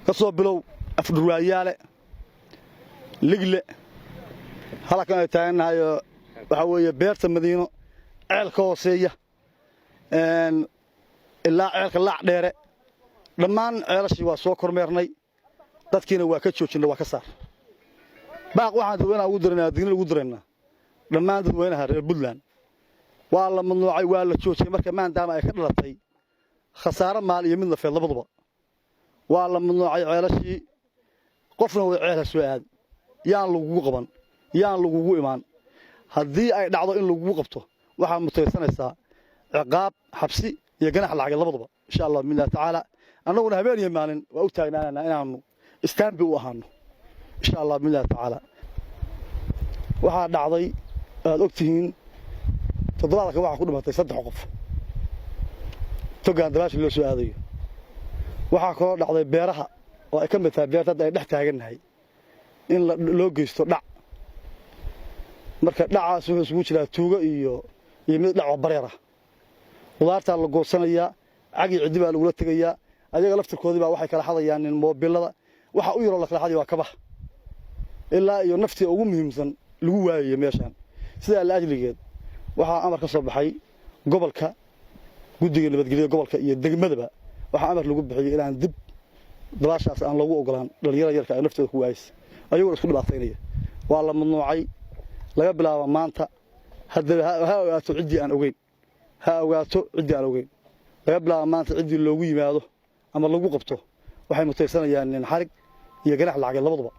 Ka soo bilow Afdhurwaayaale, Ligle, halkan ay taagannahayo waxaa weeye beerta Madiino, ceel ka hooseeya ilaa ceelka Laac Dheere. Dhammaan ceelashii waa soo kormeernay, dadkiina waa ka joojinay, waa ka saar. Baaq waxaan dadweynaha ugu diraynaa, dignin ugu diraynaa dhammaan dadweynaha reer Puntland: waa la mamnuucay, waa la joojiyey. Marka maadaama ay ka dhalatay khasaaro maal iyo mid nafeed labaduba, waa la mamnuucay ceelashii. Qofna way ceel ha soo aad, yaan lagugu qaban, yaan lagugu imaan. Haddii ay dhacdo in lagugu qabto, waxaad mutaysanaysaa ciqaab, xabsi iyo ganax lacageed labaduba, insha Allah biidnillahi tacaala. Annaguna habeen iyo maalin waa u taagnaananaa inaannu istaanbi u ahaano, insha Allah biidnillahi tacaala. Waxaa dhacday, aad og tihiin, toddobaadka waxaa ku dhimatay 3 qof togaan dabaasha loo soo aadayo. Waxaa kaloo dhacday beeraha oo ay ka mid tahay beerta hadda ay dhex taagannahay in loo geysto dhac. Marka dhacaas wuxuu isugu jiraa tuugo iyo mid dhacoo bareer ah. Qudaartaa la goosanayaa, cagii ciddi baa lagula tegayaa. Ayaga laftirkoodii baa waxay kala xadayaan moobilada. Waxa u yaroo la kala xadaya waa kabaha, ilaa iyo naftii ugu muhiimsan lagu waayayo meeshaan. Sidaa la ajligeed waxaa amar ka soo baxay gobolka, guddiga nabadgelyada gobolka iyo degmadaba. Waxaa amar lagu bixiyey inaan dib dabaashaas aan loogu ogolaan dhalinyarada yarka ay naftooda ku waayaysa, ayagoo isku dhibaataynaya. Waa la mamnuucay laga bilaabo maanta. Haddaba ha ogaato ciddii aan ogeyn, ha ogaato ciddii aan ogeyn. Laga bilaabo maanta, ciddii loogu yimaado ama lagu qabto waxay mutaysanayaan nin xarig iyo ganax lacageed labaduba.